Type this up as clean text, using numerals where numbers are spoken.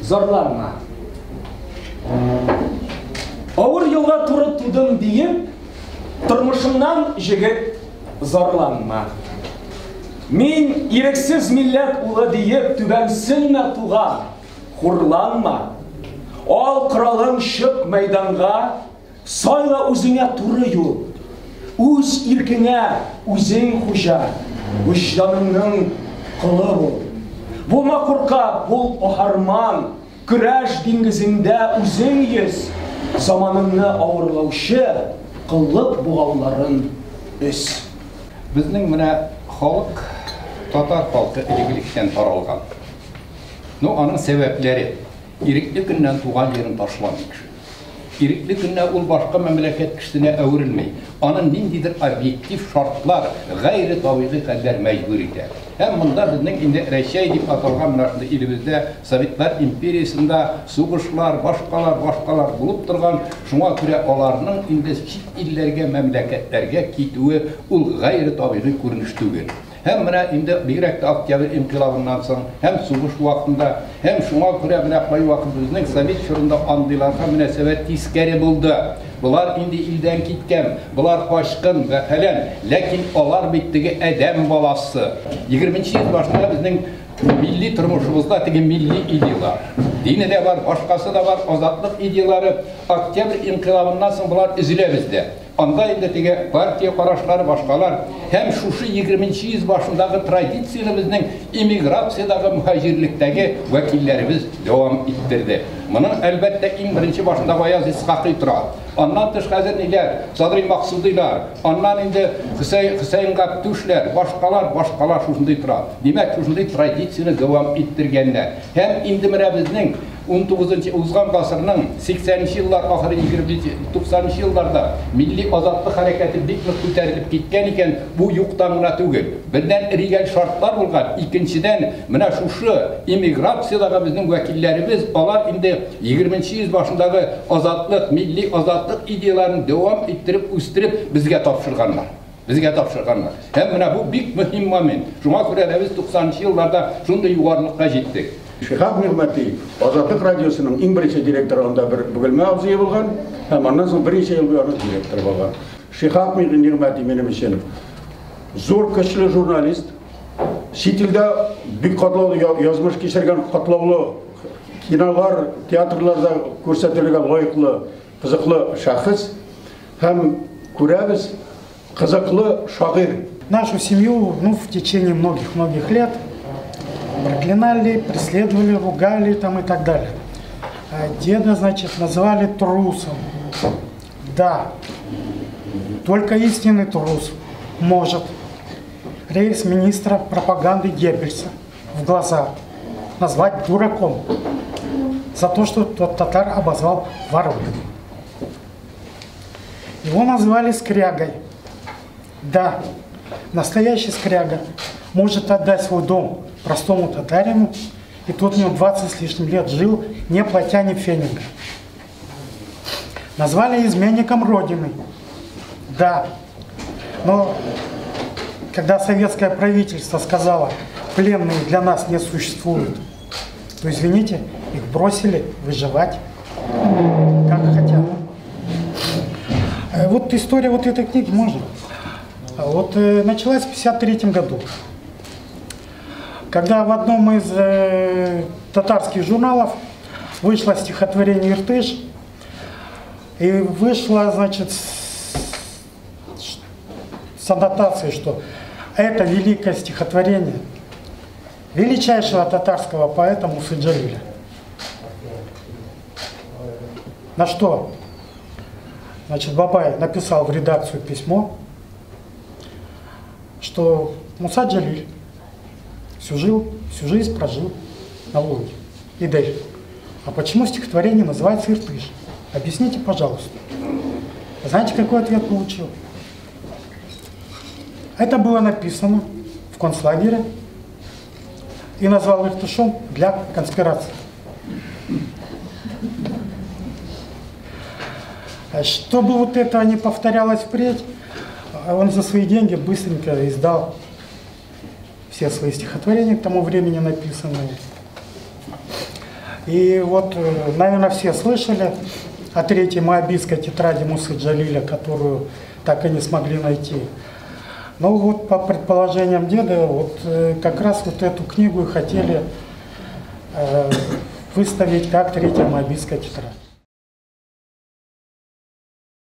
зарланма. Авыр елга туры тудым диеп, тормышыңнан, җегет, зарланма. Мин ирексез милләт улы диеп, түбәнсенмә, туган, хурланма. Ал коралың, чык мәйданга, сайла үзеңә туры юл. Үз иркеңә үзең хуҗа, вөҗданыңның колы бул. Булма куркак, бул каһарман, көрәш диңгезеңдә үзең йөз, заманыңны авырлаучы коллык богауларын өз. Безнең менә халык, татар халкы элек-электән таралган. Ну, аның сәбәпләре. Ирекле көннән туган җирен ташламый кеше. Ирекле көннән ул башка мәмләкәт кешесенә әверелми. Аны ниндидер объектив шартлар, гайре табигый хәлләр мәҗбүр итә. Һәм монда безнең инде Рәчәй дип аталган менә шундый илебездә, Советлар империясендә сугышлар, башкалар, башкалар булып торган, шуңа күрә аларның инде чит илләргә, мәмләкәтләргә китүе ул гайре табигый күренеш түгел. Һәм менә инде бигрәк тә Октябрь инкыйлабыннан соң, һәм сугыш вакытында, һәм шуңа күрә менә кайвакыт безнең совет чорында андыйларга мөнәсәбәт тискәре булды. Болар инде илдән киткән, болар качкын, мәсәлән, ләкин алар бит теге адәм баласы. Егерменче йөз башында безнең милли тормышыбызда теге милли идеялар, дине дә бар, башкасы да бар, азатлык идеялары Октябрь инкыйлабыннан соң болар өзелә бездә. Анда инде теге партия карашлары, башкалар. Һәм шушы егерменче йөз башындагы традицияне безнең эмиграциядәге, мөһаҗирлектәге вәкилләребез дәвам иттерде. Моның, әлбәттә, иң беренче башында Гаяз Исхакый тора. Аннан тыш хәзер ниләр, Садри Максудыйлар, аннан инде Хөсәен Габдүшләр, башкалар, башкалар шушындый тора. Димәк, шушындый традицияне дәвам иттергәннәр. Һәм инде менә безнең 19-нчы узган гасырның 80 нче еллар ахыры 90 нчы елларда милли азатлык хәрәкәте бик нык күтәрелеп киткән икән, бу юктан гына түгел. Бердән, реаль шартлар булган, икенчедән, менә шушы эмиграциядәге безнең вәкилләребез, алар инде 20 нче йөз башындагы азатлык, милли азатлык идеяләрен дәвам иттереп, үстереп безгә тапшырганнар. Безгә тапшырганнар. Һәм менә бу бик мөһим момент. Шуңа күрә дә без 90 нчы елларда шундый югарылыкка җиттек. Шиһаб Нигъмәти Азатлык радиосының иң беренче директоры анда бер Бөгелмә абзые булган һәм аннан соң берничә ел буе аның директоры булган. Шиһаб Нигъмәти минем өчен зур көчле журналист, чит илдә бик катлаулы язмыш кичергән, катлаулы кинолар, театрларда күрсәтелергә лаеклы, кызыклы шәхес һәм күрәбез, кызыклы шагыйрь. Нашу семью, ну, в течение многих-многих лет проклинали, преследовали, ругали там и так далее. Деда, значит, называли трусом. Да, только истинный трус может рейхсминистра пропаганды Геббельса в глаза назвать дураком за то, что тот татар обозвал вором. Его назвали скрягой. Да, настоящий скряга может отдать свой дом простому татарину, и тот у него 20 с лишним лет жил, не платя ни фенинга. Назвали изменником Родины. Да, но когда советское правительство сказало, пленные для нас не существуют, то, извините, их бросили выживать, как хотят. Вот история вот этой книги можно. Вот началась в 1953 году, когда в одном из татарских журналов вышло стихотворение «Иртыш», и вышло, значит, с аннотацией, что это великое стихотворение величайшего татарского поэта Мусы Джалиля. На что, значит, Бабай написал в редакцию письмо, что Муса Джалиль всю жизнь прожил на Волге. И дальше. А почему стихотворение называется «Иртыш»? Объясните, пожалуйста. Знаете, какой ответ получил? Это было написано в концлагере и назвал Иртышом для конспирации. Чтобы вот этого не повторялось впредь, он за свои деньги быстренько издал все свои стихотворения, к тому времени написанные. И вот, наверное, все слышали о третьей Моабитской тетради Мусы Джалиля, которую так и не смогли найти. Но вот по предположениям деда, вот как раз вот эту книгу и хотели выставить как третья Моабитская тетрадь.